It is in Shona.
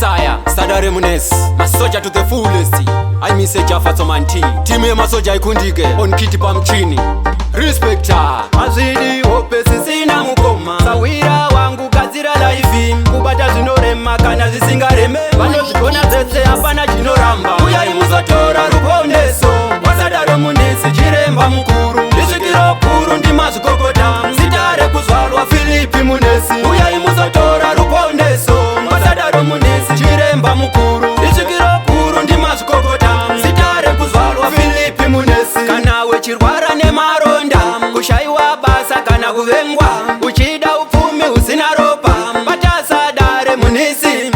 Messiah, Sadare Munesi, masoja to the fullest. Aimise Jaffa Tsomanti, timu yemasoja ikundike on kiti pamuchini. Respecta hazvidi hope sisina mukoma, sawira wangu gadzira life, kubata zvinorema kana zvisingareme, vanozvigona dzese hapana chinoramba. Uyai muzotora ruponeso, wasadaro Munesi, chiremba mukuru, isvikiro guru ndimazvikokota, zita rekuzvarwa Filipi Munesi. Uyai muzotora ruponeso, wasadaro Munesi, chiremba mukuru, isvikiro guru ndimazvikokota, zita rekuzvarwa Filipi Munesi. Kana uchirwara nemaronda, kushayiwa basa kana kuvengwa, uchida upfumi husina ropa, batasadare Munisi.